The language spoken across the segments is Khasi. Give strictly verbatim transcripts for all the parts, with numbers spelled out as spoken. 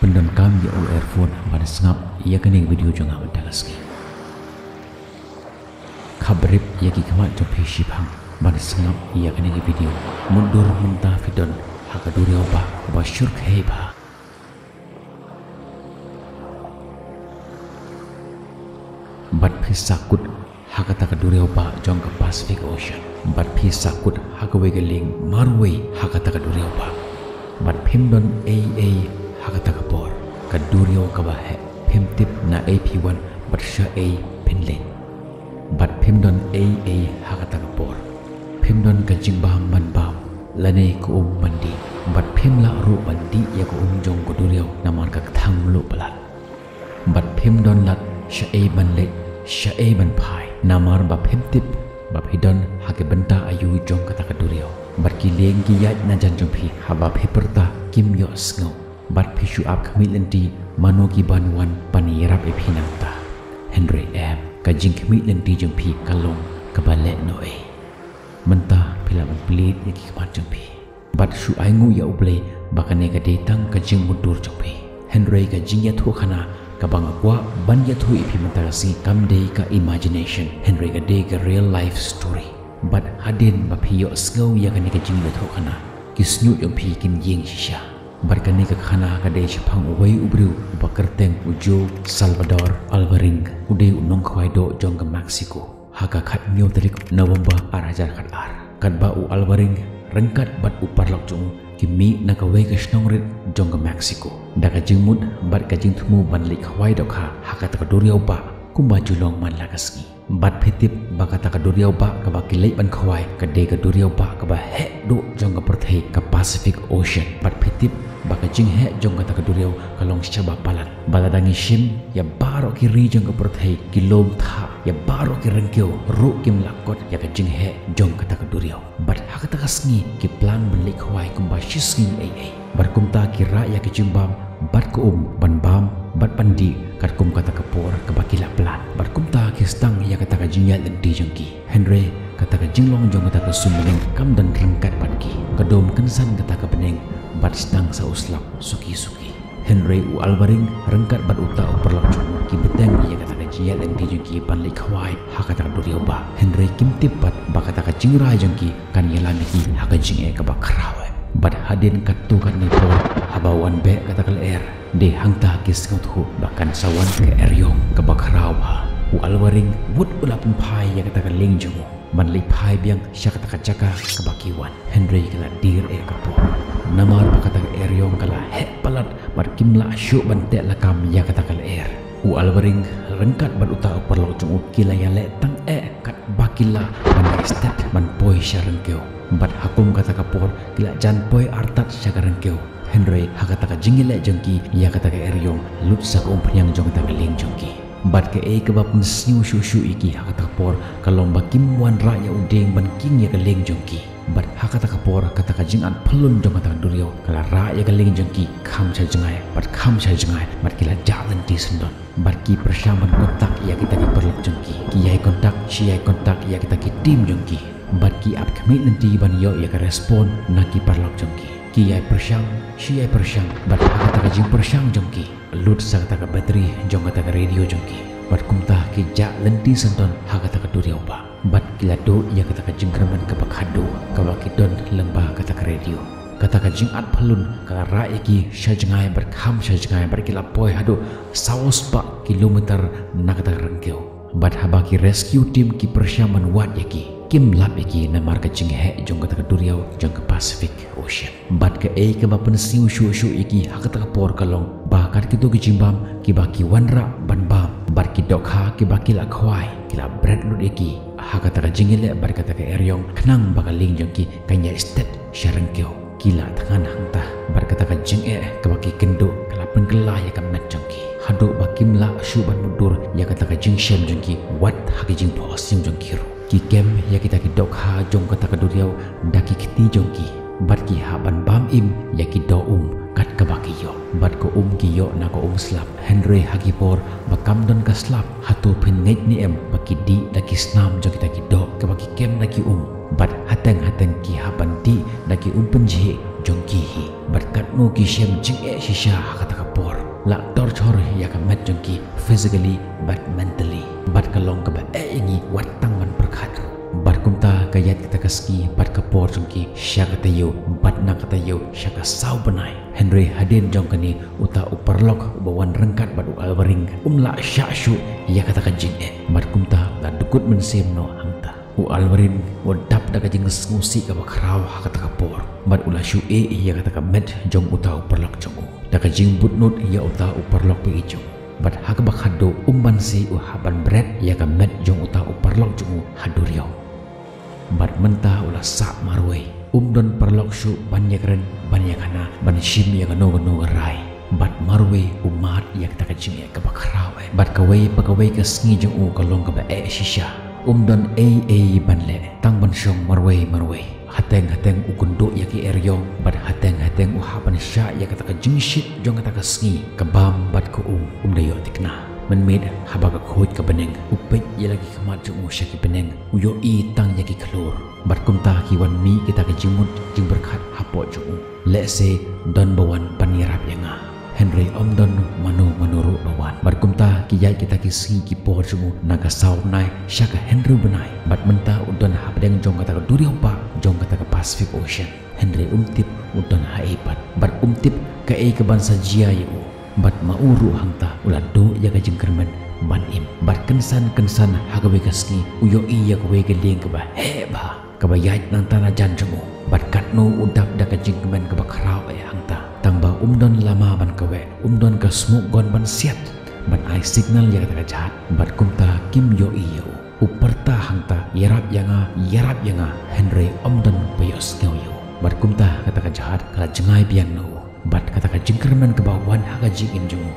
Pyndonkam ïa u earphone ban sngap ïa kane ka video jong nga mynta ka sngi. Khabrip ïa ki khmat jong phi shiphang ban sngap ïa kane ka video. Mutdur mynta phi don ha ka duriaw ba, ba shyrkhei bha. Bad phi sa kut ha kata ka duriaw ba jong ka Pacific Ocean. Bad phi sa kut ha kawei ka lieng marwei ha kata ka duriaw ba. Bad phim don ei ei ha kata ka por. Ka duriaw kaba heh, phim tip na ei phi wan bad sha ei phin leit. Bad phim don ei ei ha kata ka por. Phim don ka jingbam ban bam lane ka um ban dih. Bad phim lah ruh ban dih ïa ka um jong ka duriaw namar ka kthang mluh palat. Bad phim don lad sha ei ban leit, sha ei ban phai, namar ba phim tip ba phi don ha ka bynta aïu jong kata ka duriaw. Bad ki lieng ki ïaid na jan jong phi haba phi pyrta kim ïohsngew. Bad phi shu ap khmih lynti mano ki ban wan ban ïarap ïa phi nangta. Hynrei em, ka jingkhmih lynti jong phi ka long kaba lehnohei. Mynta phi lah ban plie ïa ki khmat jong phi bad shu ainguh ïa U Blei ba kane ka dei tang ka jingmutdur jong phi. Hynrei ka jingïathuhkhana kaba nga kwah ban ïathuh ïa phi mynta ka sngi kam dei ka imagination, hynrei ka dei ka real life story. Bad hadien ba phi ïohsngew ïa kane ka jingïathuhkhana, ki shñiuh jong phi kin ïeng shisha. Bad kane ka khana ka dei shaphang uwei u briew uba kyrteng u Joe Salvador Alvarenga, u dei u nongkhwai doh jong ka Mexico. Ha ka khathynñiew tarik November ar hajar khatar, katba u Alvarenga ryngkat bad u paralok jong u ki mih na kawei ka shnong rit jong ka Mexico, da ka jingmut bad ka jingthmu ban leit khwai dohkha ha kata ka duriaw ba kumba ju long man la ka sngi. Bad phi tip ba kata ka duriaw ba kaba ki leit ban khwai ka dei ka duriaw ba kaba heh duh jong ka pyrthei, ka Pacific Ocean. Bad phi tip ba ka jingheh jong kata ka duriaw ka long shaba palat. Ba lada ngi shim ïa baroh ki ri jong ka pyrthei, ki lum thah, ïa baroh ki ryngkew ruh kim lah kot ïa ka jingheh jong kata ka duriaw. Bad ha kata ka sngi ki plan ban leit khwai kumba shi sngi ei ei. Bad kumta ki rah ïa ka jingbam bad ka um ban bam bad ban dih katkum kata ka por kaba ki la plan. Bad kumta ki sdang ïa kata ka jingïaid lynti jong ki. Hynrei kata ka jinglong jong kata ka suiñbneng kam don ryngkat bad ki. Ka dum kynsan kata ka bneng bad sdang sa u slap suki suki. Hynrei u Alvarenga ryngkat bad uta u paralok jong u ki bteng ïa kata ka jingïaid lynti jong ki ban leit khwai ha kata ka duriaw ba. Hynrei kim tip pat ba kata ka jingrai jong ki kan ïalam ïa ki ha ka jingeh kaba khraw. Bad hadien katto katne por haba wan beh kata ka lyer, dei hangta ki sngewthuh ba kan sa wan ka eriong kaba khraw bha. U Alvarenga wut u la pynphai ïa kata ka lieng jong u ban leit phai biang sha kata ka jaka kaba ki wan. Hynrei ka la dier eh ka por namar ba kata ka eriong ka la heh palat bad kim lah shuh ban teh lakam ïa kata ka lyer. U Alvarenga ryngkat bad uta u paralok jong u ki la ïaleh tang eh katba ki lah ban ïaid stet ban poi sha ryngkew. Bad ha kum kata ka por ki la jan poi artat sha ka ryngkew. Hynrei ha kata ka jingïaleh jong ki ïa kata ka eriong, lut sa ka umphniang jong kata ka lieng jong ki. Bad kaei kaba pynsniew shuh shuh ïa ki ha kata ka por ka long ba kim wanrah ïa u dieng ban king ïa ka lieng jong ki. Bad ha kata ka por kata ka jingat phyllun jong kata ka duriaw ka la rah ïa ka lieng jong ki kham sha jngai bad kham sha jngai bad ki la jah lynti syndon. Bad ki pyrshang ban kontak ïa kita ki paralok jong ki. Ki ïai kontak, shi ïai kontak ïa kita ki team jong ki. Bad ki ap khmih lynti ban ïoh ïa ka respond na ki paralok jong ki. Ki ïai pyrshang, shi ïai pyrshang, bad ha kata ka jingpyrshang jong ki lut sa kata ka battery jong kata ka radio jong ki. Bad kumta ki jah lynti syndon ha kata ka duriaw ba. Bad ki la duh ïa kata ka jingkyrmen kaba khadduh kaba ki don lyngba kata ka radio. Kata ka jingat phyllun ka la rah ïa ki sha jngai bad kham sha jngai bad ki la poi haduh saw spah kilometer na kata ka ryngkew. Bad haba ki rescue team ki pyrshang ban wad ïa ki, kim lap ïa ki namar ka jingheh jong kata ka duriaw jong ka Pacific Ocean. Bad kaei kaba pynsniew shuh shuh ïa ki ha kata ka por ka long ba kat kito ki jingbam kiba ki wanrah ban bam bad ki dohkha kiba ki la khwai ki la bret lut ïa ki ha kata ka jingïaleh bad kata ka eriong khnang ba ka lieng jong ki kan ïaid stet sha ryngkew. Ki la thngan hangta bad kata ka jingeh kaba ki kynduh ka la pynkylla ïa ka met jong ki haduh ba kim lah shuh ban mutdur ïa kata ka jingshem jong ki wat ha ka jingphohsniew jong ki ruh. Ki kem ïa kita ki dohkha jong kata ka duriaw da ki kti jong ki bad ki hap ban bam im ïa ki doh um kat kaba ki ïoh. Bad ka um ki ïoh na ka um slap. Hynrei ha ki por ba kam don ka slap, hato phin ngeit ne em ba ki dih da ki snam jong kita ki doh kaba ki kem da ki um? Bad hateng hateng ki hap ban dih da ki um pynjhieh jong ki hi. Bad katno ki shem jingeh shisha ha kata ka por. La torture ïa ka met jong ki physically bad mentally. Bad ka long kaba eh ïa ngi wat tang ban pyrkhat ruh. Bad kumta ka ïaid kata ka sngi bad ka por jong ki sha ka taïew bad na ka taïew sha ka saw bnai. Hynrei hadien jong kane uta u paralok uba wan ryngkat bad u Alvaring um lah shah shuh ïa kata ka jingeh. Bad kumta la dkut mynsiem noh hangta. U Alvaring u dap da ka jingsngewsih kaba khraw ha kata ka por. Bad u la shu ïeh ïa kata ka met jong uta u paralok jong u. Da ka jingbud nud ïa uta u paralok ba ïeit jong u. Bad ha kaba khadduh um banse u hap ban bret ïa ka met jong uta u paralok jong u ha duriaw. Bad mynta u la sah marwei. Um don paralok shuh ban ïakren, ban ïakhana, ban shim ïa kano kano ka rai. Bad marwei u mad ïa kata ka jingeh kaba khraw eh. Bad kawei pa kawei ka sngi jong u ka long kaba eh shisha. Um don ei ei ban leh, tang ban shong marwei marwei. Hateng hateng u kynduh ïa ki eriong, bad hateng hateng u hap ban shah ïa kata ka jingshit jong kata ka sngi, ka bam bad ka um, um da ïoh thikna. Mynmiet haba ka khuid ka bneng, u peit ïa la ki khmat jong u sha ki bneng, u ïohi tang ïa ki khlur. Bad kumta ki wan mih kita ki jingmut jingpyrkhat hapoh jong u. Lehse don ba wan ban ïarap ïa nga. Hynrei ym don mano mano ruh ba wan. Bad kumta ki ïaid kita ki sngi ki por jong u na ka saw bnai sha ka hynriew bnai. Bad mynta u don hapdeng jong kata ka duriaw bah jong kata ka Pacific Ocean. Hynrei um tip u don haei pat. Bad um tip kaei kaban sa jia ïa u. Bad ma u ruh hangta u la duh ïa ka jingkyrmen ban im. Bad kynsan kynsan ha kawei ka sngi u ïohi ïa kawei ka lieng kaba heh bha. Kaba ïaid nangta na jan jong u. Bad katno u dap da ka jingkmen kaba khraw eh hangta. Tang ba um don lama ban kaweh, um don ka smoke gun ban siat. Ban ai signal ïa kata ka jhat. Bad kumta kim ïohi ïa u. U pyrta hangta, ïarap ïa nga, ïarap ïa nga, hynrei ym don ba ïohsngew ïa u. Bad kumta kata ka jhat ka la jngai biang na u. Bad kata ka jingkyrmen kaba wan ha ka jingim jong u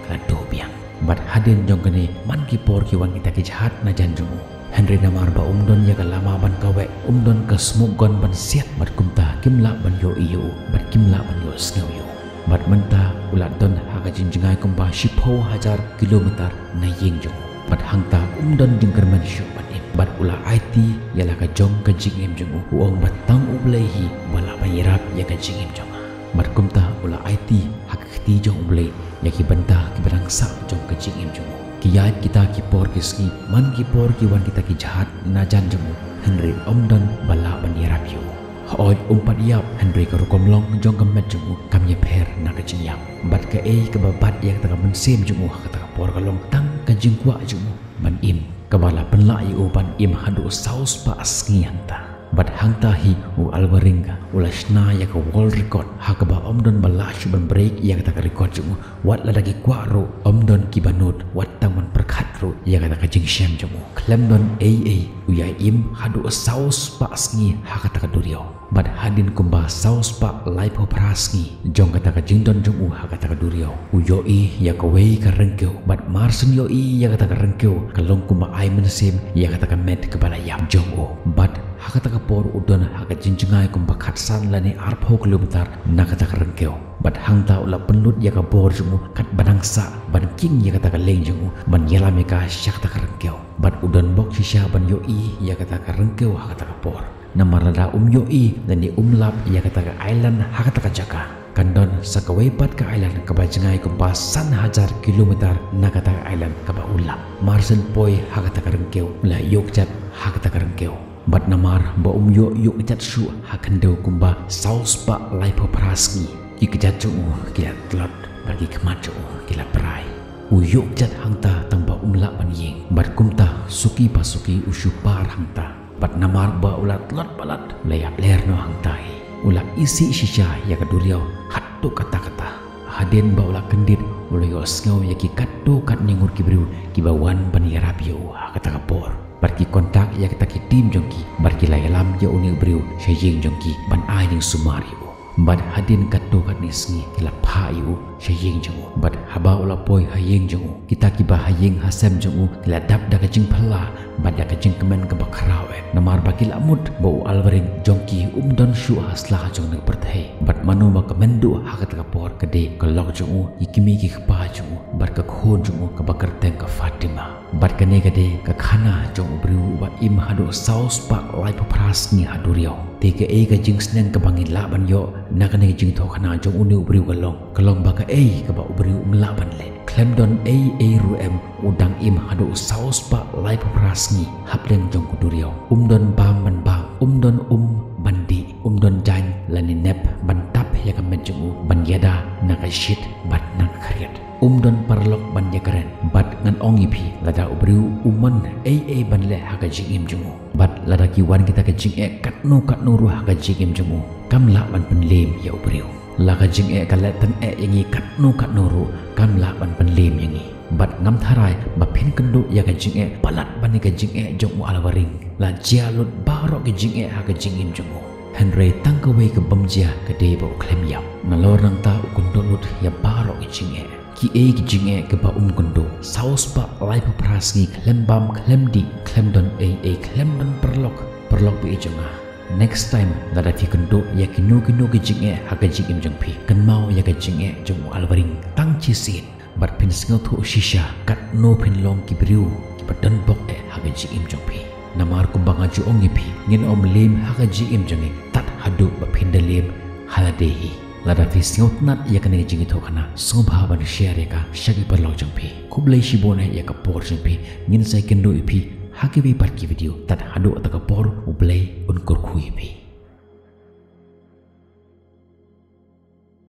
ka la duh biang. Bad hadien jong kane man ki por ki wan kita ki jhat na jan jong u. Hynrei namar ba um don ïa ka lama ban kaweh, um don ka smoke gun ban siat, bad kumta kim lah ban ïohi ïa u, bad kim lah ban ïohsngew ïa u. Bad mynta u la don ha ka jingjngai kumba shiphew hajar kilometer na ïing jong u. Bad hangta um don jingkyrmen shuh ban im. Bad u la aiti ïa la ka jong ka jingim jong u. U ong ba tang U Blei hi ba lah ban ïarap ïa ka jingim jong nga. Bad kumta u la aiti ha ka kti jong U Blei ïa ki bynta kiba dang sah jong ka jingim jong u. Ki ïaid kita ki por ki sngi, man ki por ki wan kita ki jhat na jan jong u, hynrei ym don ba lah ban ïarap ïa u. Hooid um pat ïap, hynrei ka rukom long jong ka met jong u kam ïapher na ka jingïap. Bad kaei kaba bat ïa kata ka mynsiem jong u ha kata ka por ka long tang ka jingkwah jong u ban im. Kaba la pynlah ïa u ban im haduh saw spah sngi hangta. Bad hangta hi u Alvaring u la shna ïa ka world record ha kaba ym don ba lah shuh ban break ïa kata ka record jong u. Wat lada ki kwah ruh ym don kiba nud, wat tang ban pyrkhat ruh ïa kata ka jingshem jong u. Khlem don ei ei u ïa im haduh saw spah sngi ha kata ka duriaw. Bad hadien kumba saw spah laiphew phra sngi jong kata ka jingdon jong u ha kata ka duriaw, u ïohi ïa kawei ka ryngkew. Bad mar shen ïohi ïa kata ka ryngkew ka long kumba ai mynsiem ïa kata ka met kaba la ïap jong u. Bad ha kata ka por u don ha ka jingjngai kumba khatsan lane arphew kilometer na kata ka ryngkew. Bad hangta u la pynlut ïa ka bor jong u katba dang sah ban king ïa kata ka lieng jong u ban ïalam ïa ka sha kata ka ryngkew. Bad u don bok shisha ban ïohi ïa kata ka ryngkew ha kata ka por. Namar lada um ïohi lane um lap ïa kata ka island ha kata ka jaka, kan don sa kawei pat ka island kaba jngai kumba san hajar kilometer na kata ka island kaba u lap. Mar shen poi ha kata ka ryngkew u la ïoh kjat ha kata ka ryngkew. Bad namar ba um ïoh ïoh kjat shuh ha khyndew kumba saw spah laiphew phra sngi, ki kjat jong u ki la tlot bad ki khmat jong u ki la prai. U ïoh kjat hangta tang ba um lah ban ïeng. Bad kumta suki pa suki u shu par hangta. Bad namar ba u la tlot palat u la ïapler noh hangta hi. U la isih shisha ïa ka duriaw haduh katta katta. Hadien ba u la kyndit u la ïohsngew ïa ki katto katne ngut ki briew kiba wan ban ïarap ïa u ha kata ka por. Bad ki contact ïa kita ki team jong ki bad ki la ïalam ïa une u briew sha ïing jong ki ban ai jingsumar ïa u. Bad hadien katto katne sngi ki la phah ïa u sha ïing jong u. Bad haba u la poi ha ïing jong u, kita kiba ha ïing ha sem jong u ki la dap da ka jingphylla bad da ka jingkmen kaba khraw eh. Namar ba ki la mut ba u Alvaring jong ki um don shuh ha sla jong une u pyrthei. Bad mano ba kmen duh ha kata ka por ka dei ka lok jong u, ki kmie ki kpa jong u bad ka khun jong u kaba kyrteng ka Fatima. Bad kane ka dei ka khana jong u briew uba im haduh saw spah laiphew phra sngi ha duriaw. Te kaei ka jingsneng kaba ngin lah ban ïoh na kane ka jingïathuhkhana jong une u briew ka long, ka long ba kaei kaba u briew um lah ban leh, khlem don ei ei ruh em, u dang im haduh saw spah laiphew phra sngi hapdeng jong ka duriaw. Um don bam ban bam, um don um ban dih, um don jaiñ lane nep ban tap ïa ka met jong u ban ïada na ka shit bad na ka khriat. Um don paralok ban ïakren. Bad ngan ong ïa phi, lada u briew u mon ei ei ban leh ha ka jingim jong u, bad lada ki wan kita ka jingeh katno katno ruh ha ka jingim jong u, kam lah ban pynliem ïa u briew. La ka jingeh ka leh tyngeh ïa ngi katno katno ruh, kam lah ban pynliem ïa ngi. Bad ngam tharai ba phin kynduh ïa ka jingeh palat ban ïa ka jingeh jong u Alvaring. La jia lut baroh ka jingeh ha ka jingim jong u. Hynrei tang kawei ka bym jia ka dei ba u khlem ïap. Nalor nangta u kynduh lut ïa baroh ka jingeh. Kiei ki jingeh kiba um kynduh? Saw spah laiphew phra sngi khlem bam khlem dih, khlem don ei ei, khlem don paralok, paralok ba ïeit jong nga. Next time lada phi kynduh ïa kino kino ki jingeh ha ka jingim jong phi, kynmaw ïa ka jingeh jong u Alvaring tang shisien. Bad phin sngewthuh shisha katno phin long ki briew kiba don bok eh ha ka jingim jong phi. Namar kumba nga ju ong ïa phi, ngin ym liem ha ka jingim jong ngi tad haduh ba phin da liem ha lade hi. Lada phi sngewtynnat ïa kane ka jingïathuhkhana, sngewbha ban share ïa ka sha ki paralok jong phi. Khublei shibun eh ïa ka por jong phi. Ngin sa ïakynduh ïa phi ha kiwei pat ki video. Tad haduh kata ka por, U Blei un kyrkhu ïa phi.